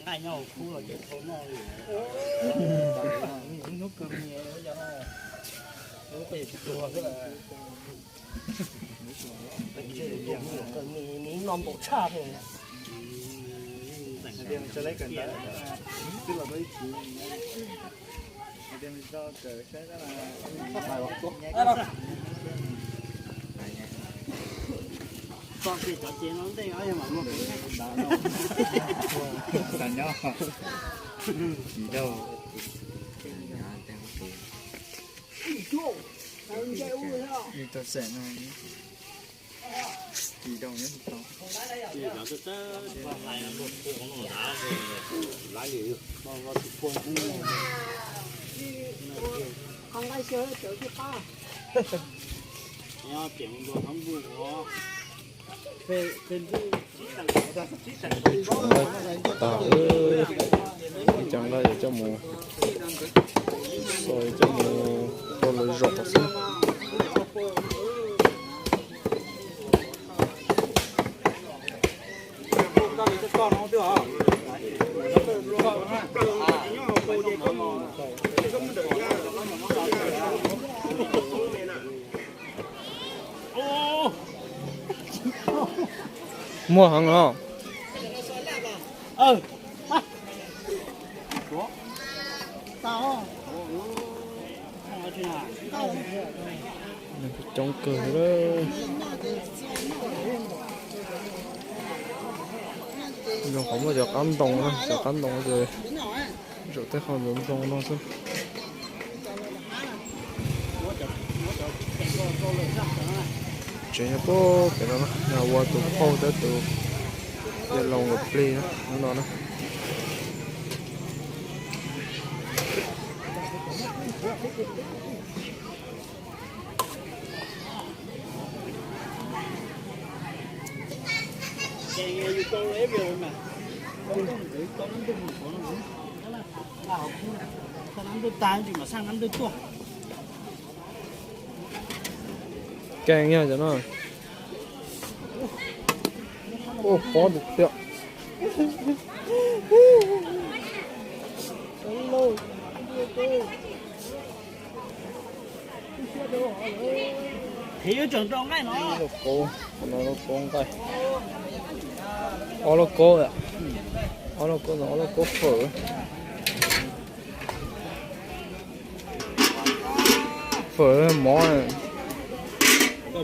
Nyob hauv khub los ces tau noj li. Hnub kawg me, hnub peb tsis tuag xwb las. Nws noj npaum tshaj li. Hais tias tso leb kawm ntawv, twb los tau ib txiv. Hais tias tso kawm saib tab mas. Tso kiag cov ces no ntej os, yog mam muag pem. Xav nyob. Tsis lauj. Ib tug xeem no. Tsis lauj nyob tsis tau. Tag, ib co nqaij coj mus xo, coj mus rau lawv zom xwb. Muaj heev os. Coob kawg li. Zoo qhov muaj cov qab ntoo na, cov qab ntoo ces zaum tej qhov ntxoov ntxoo no xwb. Tsev nyob puag pem no na, yog ua tus phauj thiab tus yawg laus nkawd plig na, hnub no na. Keej yog cov no. Ua pob tiag tiag. Qhib yuav tseem rau nqaij no. Lauj kaub, no lauj kaub nqaij. Ob lauj kaub, ob lauj kaub no, ob lauj kaub fawm. Fawm mov.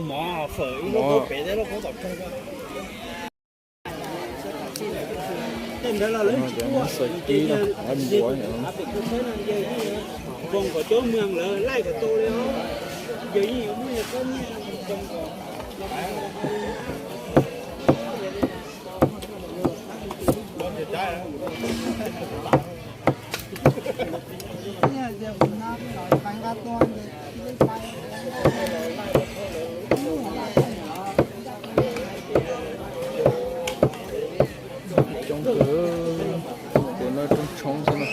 Mov, fawm ib lauj kaub pem thiab lauj kaub tom kawg. Cov no xav kib no, npua no. Npua kom cov mws lawv laij kom tau li os. Yog yeej yuav muaj yog koj nyiaj. Coob kawg, tus no coob tshoob xwb na.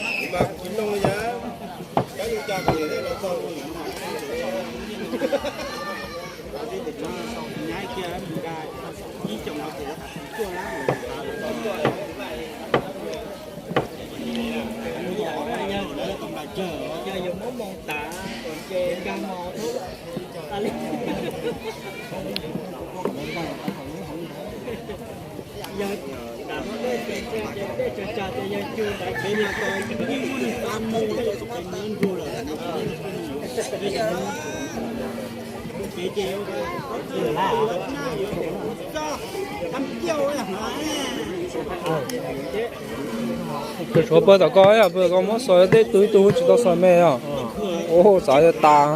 Kws tshuav pawg tom ko, pawg tom ko muab xaws tej tug ib tug tsis tau xaws me os. Ua xav yog tas.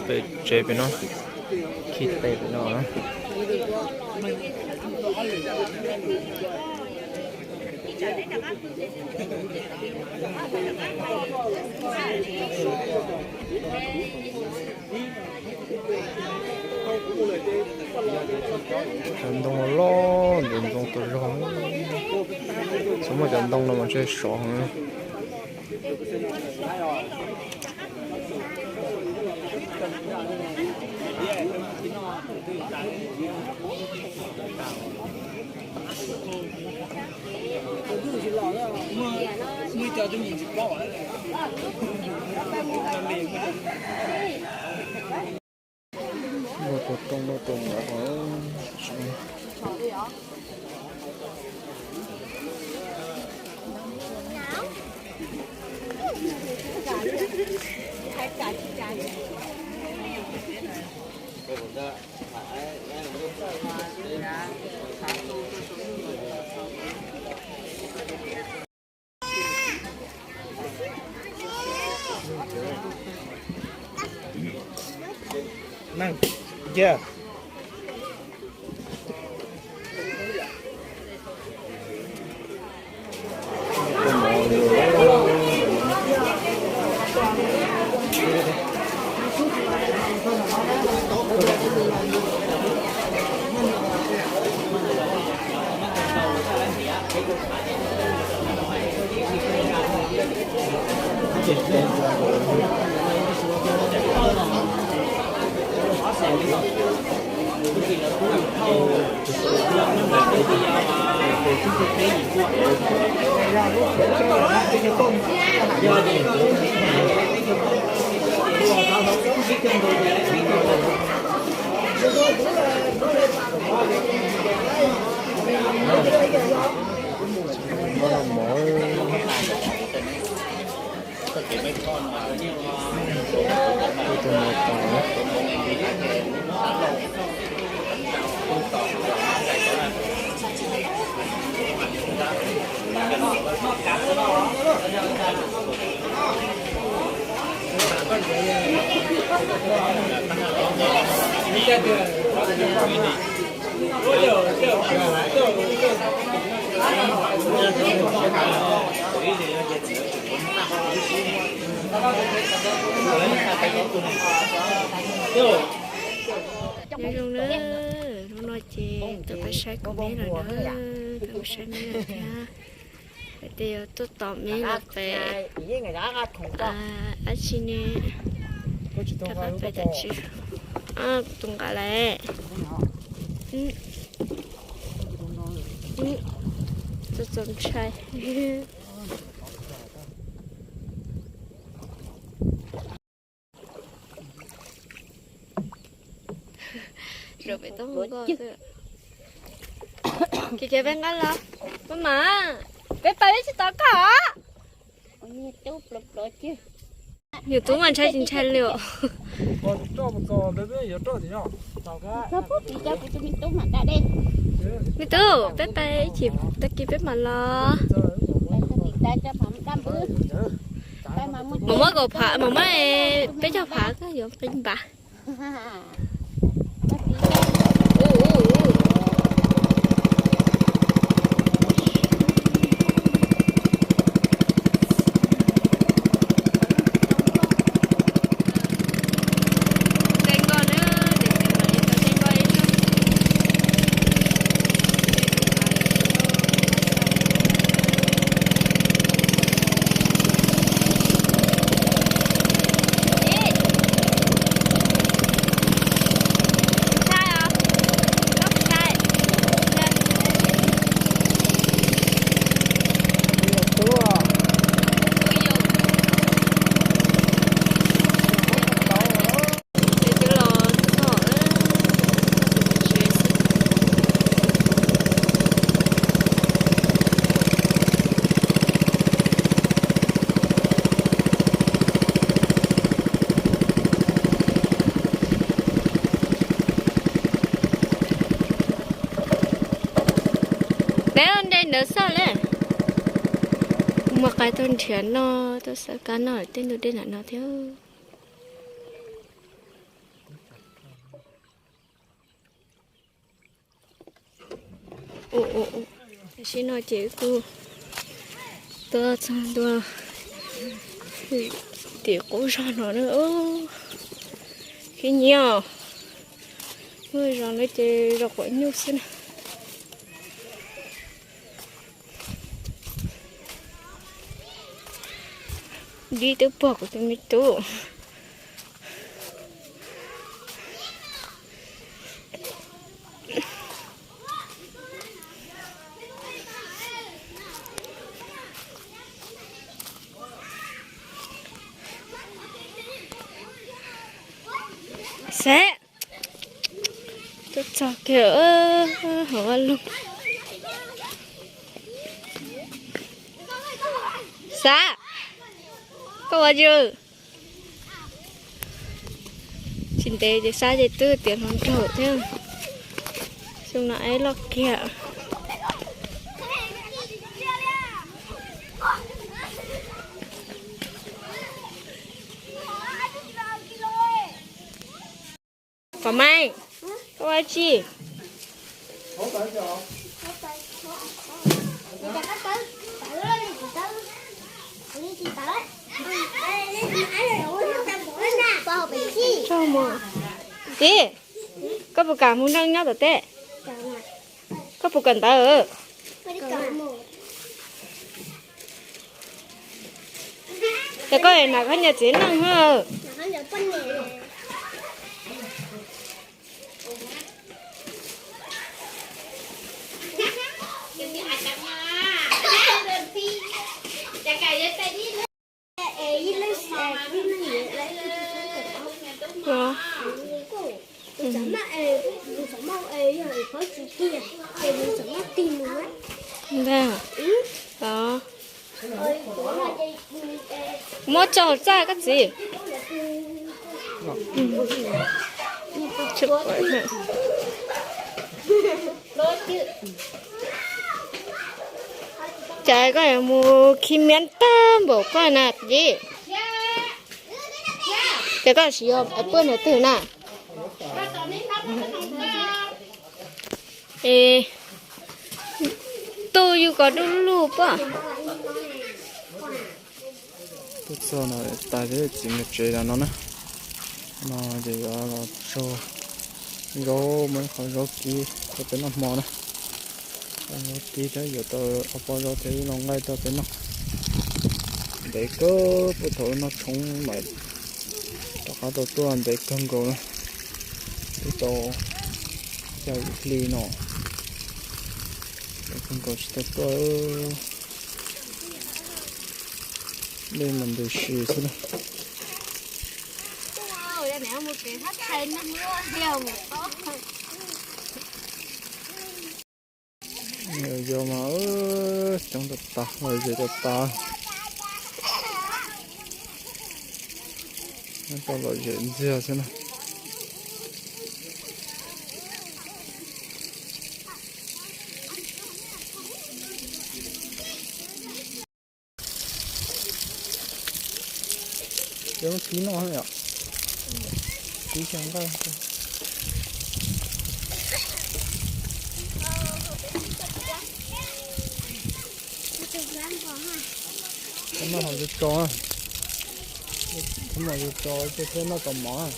Pem tsev pem no, khi tes pem no. Cov ntoo loj ntawm ntoo tus zog, txhob muaj cov ntoo no mas ntshe sov heev. Muaj tus rooj, muaj tus nrov. Neeg, cia. Nyob zoo na, hnub no ces tuaj pab saib kuv me lawm na, pab saib me lawm thiab. Hais tias yuav tuaj tos me los pem, dab tsi ne, rov qab pem dab tsi. Tus nqa lawm. Txaus ntshai. Zaum pem toj hoob nkoj xwb. Kev kev peb nqa los, pab mas, peb pab peb tsis tos koj. Yus tub mas ntshai tsis ntshai li os. Me tub, peb pab ib chim tag kis peb mam los. Mam muab kaum phav, mam muab peb caug phav koj yuav qee npav. Peb ua ntej ntawd xwb lawm. Mus qais tau nrhiav no, tau xav kab no tej ntug dej ntawm no thiab. Tam sim no ces kuv tuaj txog ntua tim qub zog no na. Khib nyiab os. Lub zos no ces zos quav nyuj xwb na. Dib twb puag kuv tus me tub. Xav, tuaj txog kiag hauv vaj loog. Xav, koj ua yws. Tsis ntev ces Xab ces twb tiav hluas nraug thiab. Xyoo no aib loj kiag. Kom Mai, koj ua tsi? Tib, koj puas kam mus nrog nyob tom teb? Koj puas kawm ntawv? Es koj nam koj niam txiv neej na. Ntag. Muab tso hauv txaj koj txiv. Cas koj yuav mus khi miab tag npaum koj na Dib? Ces koj tsis yog puag ntawm twg na? Es tu yus kom du lug puag. Tuaj txog no tas thiab txiv mus tsev lawm no na. No ces yuav los tso zaub, muab ib qho zaub kib rau peb noj hmo na. Zaub kib thiab yuav tau ob pob zaub thiab ib lub nqaij rau peb noj. Ntev kawg, puag thaum noj tshoob mas rov qab tau tuaj ntev kawg nkaus na. Twb tau xya yim hli no, ntev kawg nkaus tsis tau tuaj. Dej mas ntws si xwb na. Yog mas coob tas tas, lom zem tas tas. Nyob tau lom zem ntxiag xwb na. Cov kib noj yom, kib xyaw nqaij. Noj hauv tso, tso, tso, thiab noj tau mov.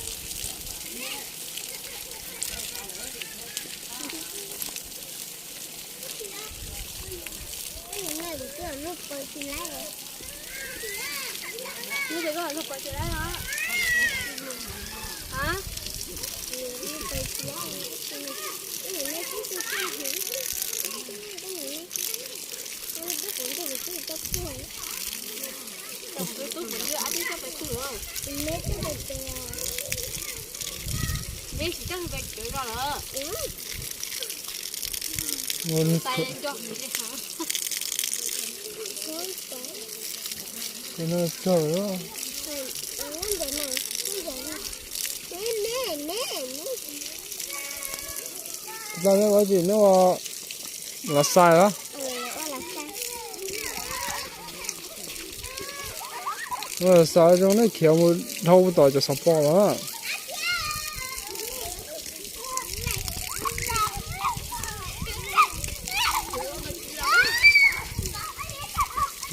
Los tsis neb ua los xais los? Xav zoo nej khiav mus dhau tom cov xov pos los.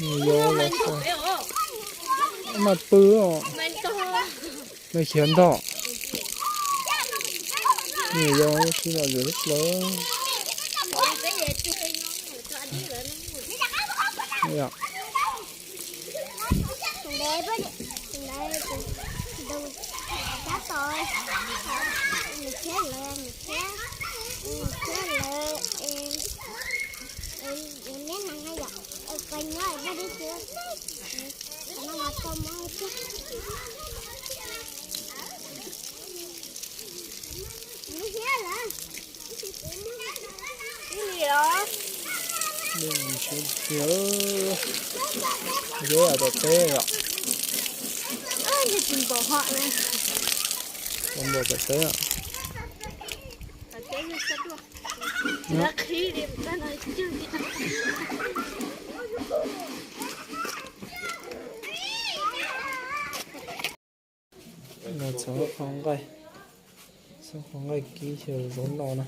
Yau los maj pw os, nws khiav ntog. Nws yau tsis los zem lub plawv. Deb tom teb yom. Npua tom teb. Txhob qhov nqaij, txhob qhov nqaij kib xyaw zaub noj na.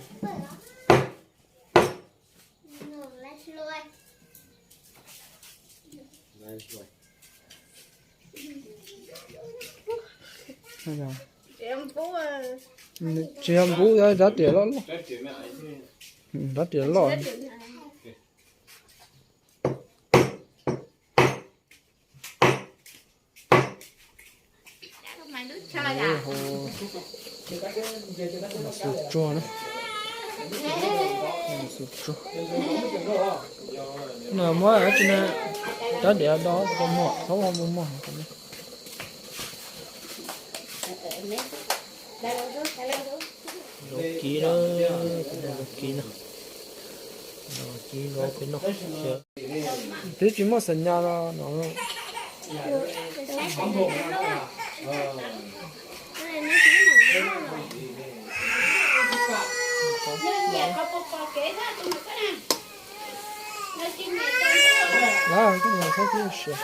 Tsis yog npub, rab riam loj loj, rab riam loj. Xu tsuag na, xu tsuag. No muab tsi na, rab riam do muag, txhob muag muag. Zaub kib na, zaub kib no, zaub kib zaub peb noj. Twb tsis muaj xav nyas no. Lawv koj niam txhob tib siab.